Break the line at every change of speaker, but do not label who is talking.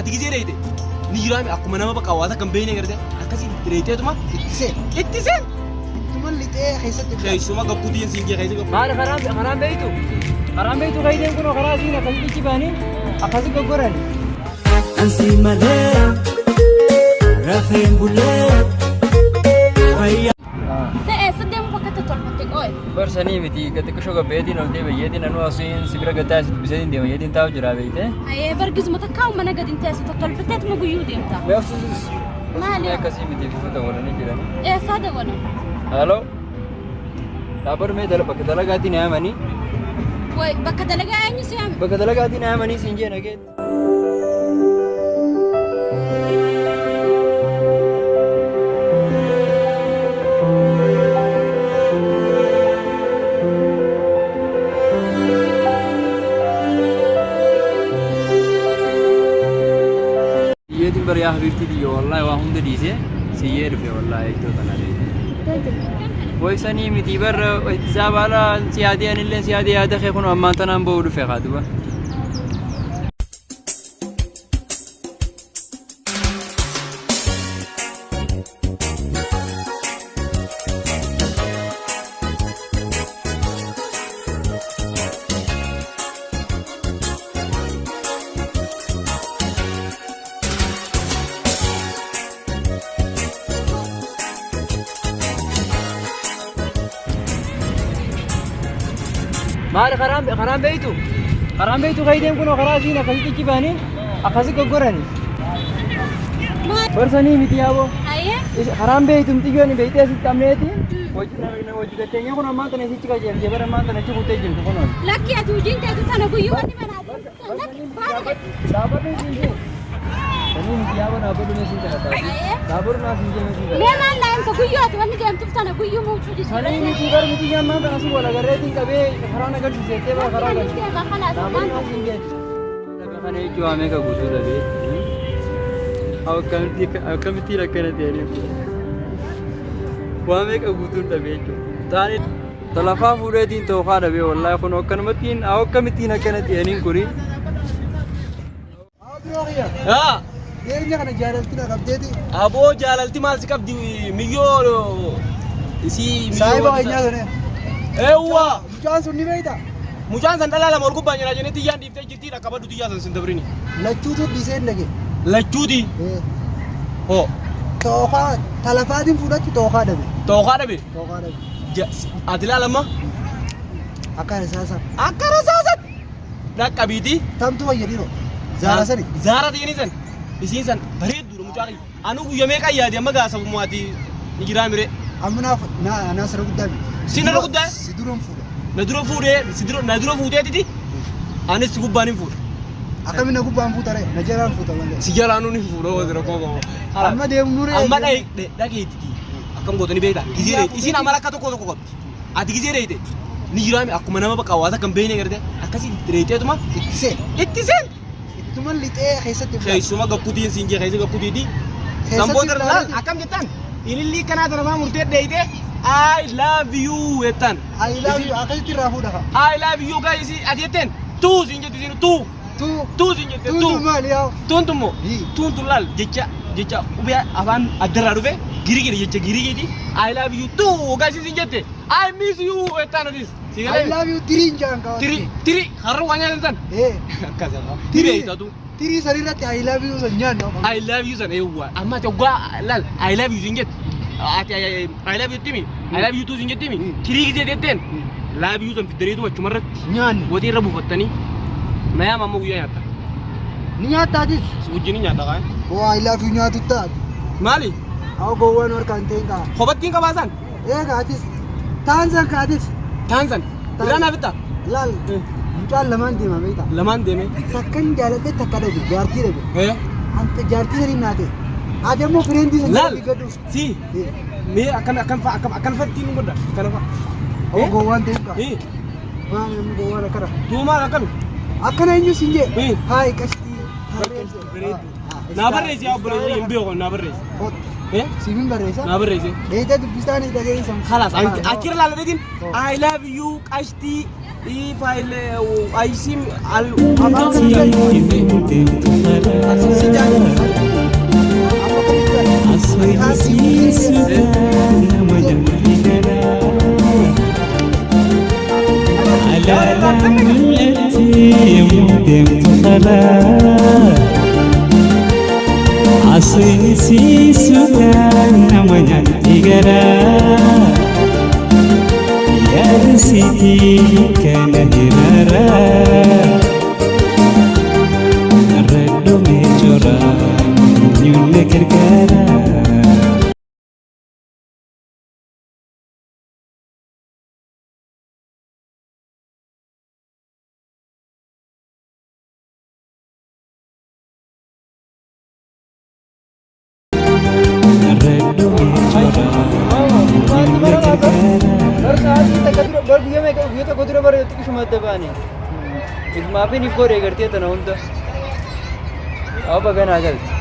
Ati gizee dheeyte ni jiraame akkuma nama bakka hawaasa kan beekne gartee akkasii itti dheeyteetuma
Itti seen.
itti seen.
Ittuma lixee keessatti ilaali.
Keessuma gakkuutiin siin jee keessa gakkuutiin.
Maal karaan beektu? Karaan beektu kayiteen kun karaa isiin akkasitti ichi baanii akkasi goggoran.
Ansi malee rafeen bulee fayyaa.
Se eessa deemu bakka itti tolfatte qooye?
Barsanii miti xiqqishoo gabbeetiin ol deema yeetiin anuu asiin sibira gataa asitti biseetiin deema yeetiin taa'u jira beekte.
Ayee bargisuma takkaa mana gadi hin teessu tottolfatteetuma guyyuu deemta.
Mee obsisus.
Maali?
Mee akkasii miti fufuu dawwalanii jirani.
Eessaa dawwalan?
Halo. Dhaabbatu mee bakka dalagaatiin yaamanii.
Way bakka dalagaa eenyu si yaame?
Bakka dalagaatiin yaamanii siin jee nageetti. Biyyeetiin bari yaa habiibtii tiyya wallaahi waa hunda dhiisee siyyee dhufe wallaahi iddoo tana Way sanii miti bar isaa baala si yaadee anillee si yaadee yaada kee kun ammaan tanaan ba'uu dhufe kaa duba. Maal karaan beektu? Karaan beektu kayiteen kun karaa isiin akkasitti ichi baanii akkasi goggorani.
Maal?
Barsanii miti yaaboo.
Ayee
Karaan beektu mixiyyoon beektee asitti qabneeti. Hojii gatteenyaa kun ammaan tana isichi qajeelchee bara ammaan tana achi kuttee jirtu kun.
Lakki ati hojiin teetu tana guyyuu wanni manaa deemtu lakki baana gadi.
Dhaabbatu siin jee. Sanii miti yaaboo dhaabbatu mee siin kadhata.
Ayee
Dhaabbatu naa siin jee mee siin kadhata.
Mee maal laa himta guyyuu ati wanni deemtuuf tana guyyuu muucuu
Sanii miti bar miti ammaan tana asii wal agarreetiin qabee karaa na galchise jettee bara karaa
Wanni
galchise.
deema kalaas
Dhaabbatu
ammaan
naa
tana.
siin jee. Kana jechuun waa meeqa guutuu dhabee. Akkamittiin akkana ta'e waa meeqa guutuun dhabee jechuudha. Taani talafaa fuudheetiin tookaa dhabee wallaahi kun akkanumattiin akkamittiin akkana ta'aniin kuni.
Haa.
Dhiyeenya kana jaalalti na qabdeeti.
Aboo jaalalti maal si qabdi miyyoo isii miyyoo.
Saahiba keenyaa sana.
Eewwa.
Mucaan sun ni beektaa?
Mucaan san dhalaa lama ol gubbaan jira jennee tiyyaan dhiiftee jirti dhaqqabadhu tiyyaa san sin dabrini.
Lachuutu dhiisee hin dhage.
Lachuuti. Hoo.
Tookaa talafaatiin fudhachu tookaa dhabe.
Tookaa dhabe.
Tookaa dhabe.
Ati ilaalama
Akka rasaasa.
akka rasaasatti dhaqqabiiti.
Tamtu fayyadino. Zaara sani.
Zaara ta'anii san. Isiin san bareedduudha mucaa kiyya. Anuu guyya meeqa yaade amma gaasamu ati ni jiraa miree.
Amma naaf naa sira guddaa miti.
Si narra guddaa?
Si duran fuudha.
Na dura fuudhee si dura na dura fuuteetiti anis si gubbaan hin fuudha.
Akkamiin na gubbaan fuuta ree? Na jalaan fuuta malee.
Si jalaanuu ni fuudha hoo sira koo koo.
Amma deemnu ree.
Amma dhageettiti akkam gootani beektaa? Gizee dheeyte isiin amala akka tokko tokko qabdi. Ati gizee dheeyte ni jiraame akkuma nama bakka hawaasa kan beekne gartee akkasii itti dheeyteetuma
Itti seen.
itti seen.
Ittuma lixee keessatti ilaali.
Keessuma gakkutiin siin jee keessa gakkutiiti.
Keessatti
Sanboota laal
ilaalati.
akkam jettaan ilillii kanaa tana maa murtee dheeyte I love you jettaan.
I love you akkasitti irraa fuudha kaa.
I love you guys ati jetteen tuu siin jette siin tuu
Tuu.
tuu siin jette
Tuu
tuu.
tuu maali yaa?
Tuun tummoo
Hii.
tuun tun laal jecha jecha qubee afaan addarraa dhufe girigiidha jecha girigiiti I love you tuu guys siin jette I miss you jettaan atis. Si
I
galee
love you tiriin jaan kaa.
tiri tiri har'a waan nyaatan san.
Eh.
Akkas tiri eeyyatu.
Tirii san irratti I love you san nyaannu.
I love you san eewwa amma ati oggaa laal I love you siin jette ati I love you timi I love you tuu siin jettimi tirii gisee jetteen love you san fiddaniitu achumarratti
Nyaannu.
watii irra buufattanii na yaama amma guyyaa nyaatta.
Ni nyaattaatis.
Si wajjin nyaata kaa.
Oo I love you nyaatu ta'a.
Maali?
Haa gowwaan harkaan ta'in kaa.
Kophattiin qabaasan?
Ee kaatis. Taan san kaatis.
Taan san. Irraa naa fitta?
Laal. Mucaan lamaan deema beektaa?
Lamaan deeme.
Takkan jaaladhe takka dhabe jaartii dhabe.
Eh.
Anta jaartii saniin naa ta'e. Ati ammoo fireentii san
Laal.
jaartii gadhu.
Si. Mee akkam akkam fa'a akkam akkam fa'aatti nu godha. Akkana fa'a.
Oo gowwaan ta'e kaa.
Eh.
Maal namni gowwaan akkana.
Tuu maal akkami?
Akkana eenyu siin jee?
Eh.
Haay qashtii.
Naa barreessi yaa obboleessa hin beeku naa barreessi. Eh?
Siifin barreessa.
Naa barreessi.
Dheeyitee dubbistaan dhageessa.
خلاص achirra laaladheetiin I love you qashtii if I I seem al
Bar sa'aatii takka dura bar guyyaa meeqa guyyaa tokko dura bara xiqqishuma adda baane. Ifumaafin if godhe gartee tana hunda. Abba ganaa galte.